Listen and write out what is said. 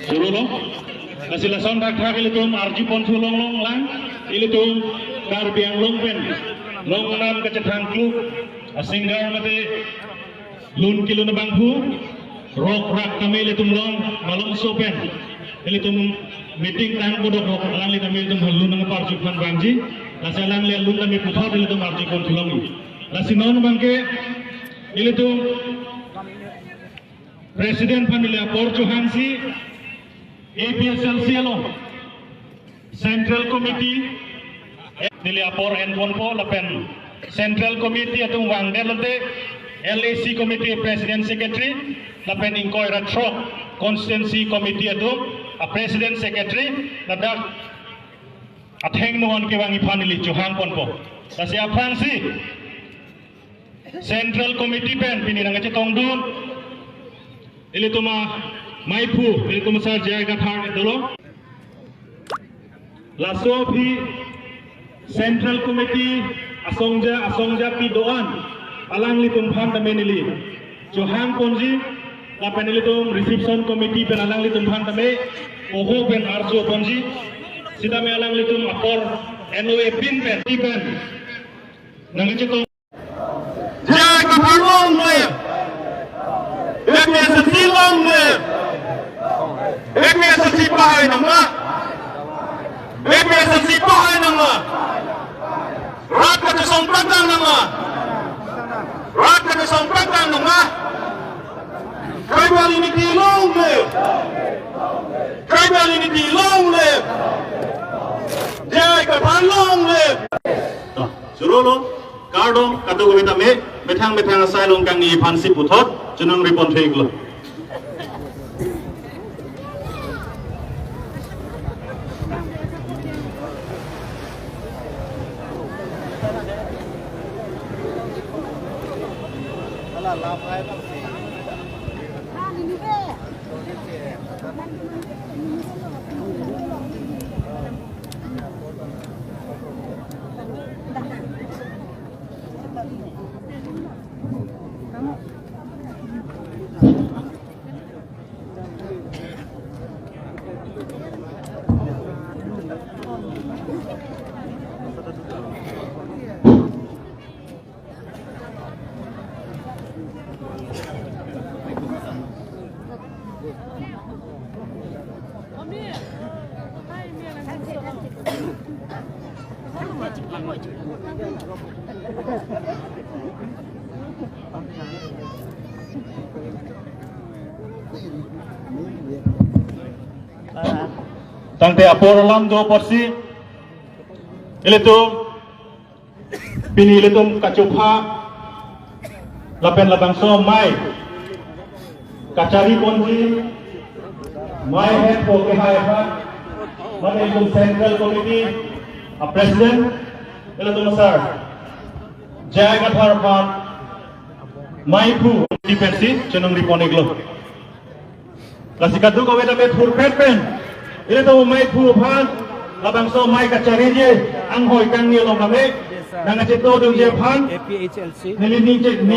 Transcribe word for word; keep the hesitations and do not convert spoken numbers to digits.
Surulo. Lasi lason thakthak ilitum arjupon thu longlong lang. Ilitum Karbi Anglong pen longnam kachethang kluk a singer mate lun kelun abangphu, rok rak tame ilitum long, malomso pen ilitum meeting tang bodok rok, alangli tame ilitum lun nangparju aphan vangji. Lasi alangli lun tame puthot ilitum arjupon thu long. Lasi non abangke ilitum President aphan neli apor chohangsi, A P H L C along Central Committee neli apor enponpo lapen Central Committee atum vangdet lote L A C Committee President Secretary lapen ingkoi ra throk Constituency Committee atum a President Secretary ladak athengno an kevangji aphan neli chohangponpo. Lasi aphrangsi Central Committee pen pini nangkachetongdun ilitum amaiphu, ilitum asar J I Kathar dolo. Laso aphi Central Committee asongja, asongjapi do-an alanglitum aphan tame neli chohangponji, lapen ilitum Reception Committee pen alanglitum aphan tame oho pen arjuponji, sitame alanglitum apor N O A pin pen, pen nangkachetong J I Kathar long live! A P H L C long live! A P H L C pahai nangma! A P H L C pahai nangma! Rat kachesong pratang nangma! Rat kachesong pratang nangma! Tribal unity long live! Tribal unity long live! J I Kathar long live! Surulo, kardom, kadokave tame, methang methang asai along kangni aphansi puthot choningri pon theklo. Tangte apor alam do apotsi ilitum pini ilitum kachopha lapen labangso amei kachariponji, amei hepo kehai aphan, mane ilitum Central Committee a President, ilitum sir J I Kathar aphan, amaiphu pensi choningri pon-iklo. Lasi kadokave tame thurpet pen ilitum amaiphu aphan labangso amei kachariji anghoi kangni along tame nangkachetongdunji aphan A P H L C neli ning che, ni